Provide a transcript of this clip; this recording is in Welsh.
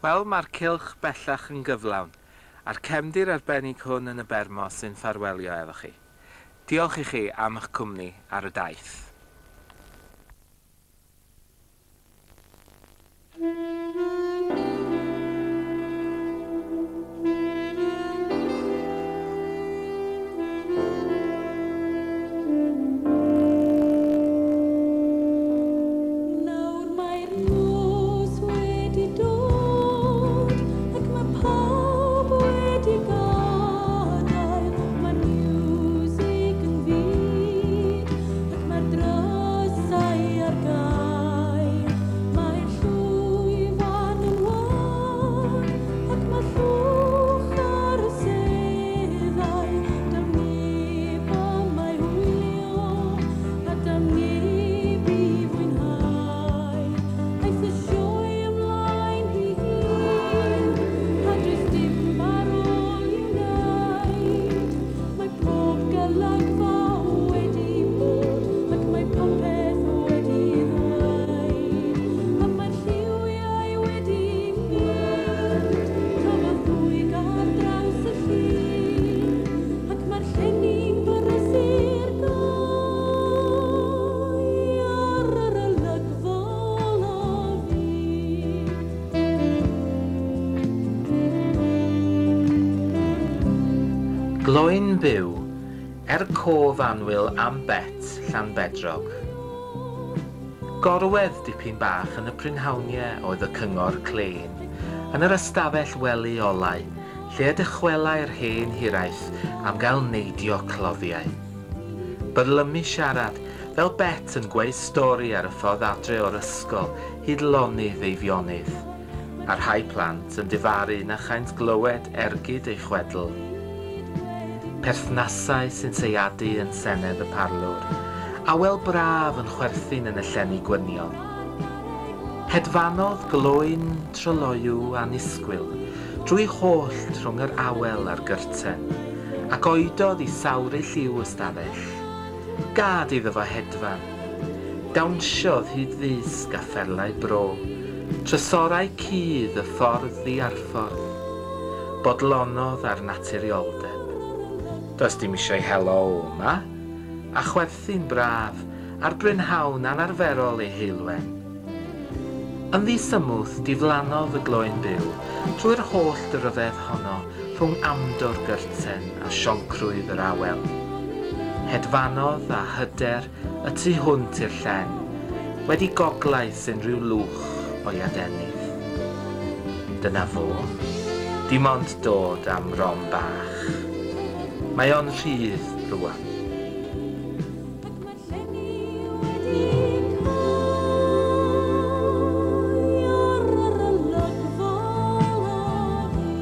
Wel, mae'r cylch bellach yn gyflawn, a'r cefndir arbennig hwn yn y Bermo sy'n ffarwelio efo chi. Diolch i chi am eich cwmni ar y daith. Nawr mae'r nos wedi dod ac mae pawb wedi gadael. Mae'r miwsig yn fud ac mae'r drysau ar gau. Mae'r llwyfan yn wag ac mae llwch ar y seddau. Daw neb yma i hwylio a daw neb i fwynhau. Aeth y sioe ymlaen hi hun, a does dim ar ôl i'w wneud. Mae pob golygfa wedi bod, ac mae popeth wedi ddweud. A mae'r lliwiau wedi mynd, cafodd ddwy ar draws y llun, ac mae'r llenni'n brysur gau ar yr olygfa olaf un. Gloyn byw, cof annwyl am Bet Llanbedrog. Gorwedd dipyn bach yn y prynhawniau oedd y cyngor clên, yn yr ystafell wely olau, lle y dychwelai'r hen hiraeth am gael neidio cloddiau. Byrlymu siarad, fel Bet yn gweud stori ar y ffordd adre o'r ysgol hyd lonydd Eifionydd, a rhai plant yn difaru na chaent glywed ergyd ei chwedl. Perthnasau sy'n seiadu yn senedd y parlwr, awel braf yn chwerthin yn y llenni gwynion. Hedfanodd gloyn tryloyw annisgwyl drwy hollt rhwng yr awel a'r gyrten, ac oedodd i sawru lliw ystafell. Gad iddo fo hedfan. Dawnsiodd hyd ddysg a pherlau bro, trysorau cudd y ffordd ddiarffordd. Bodlonodd ar naturioldeb. Does dim eisiau helo o yma, a chwerthin braf ar brynhawn anarferol ei heulwen. Yn ddisymwth diflannodd y gloyn byw trwy'r holl ryfedd honno rhwng amdo'r gyrten a sioncrwydd yr awel. Hedfanodd a hyder y tu hwnt i'r llen, wedi goglais unrhyw lwch o'i adenydd. Dyna fo, dim ond dod am rom bach. Mae o'n rhydd rŵan. Ac mae'r llenni wedi cau ar yr olygfa olaf un.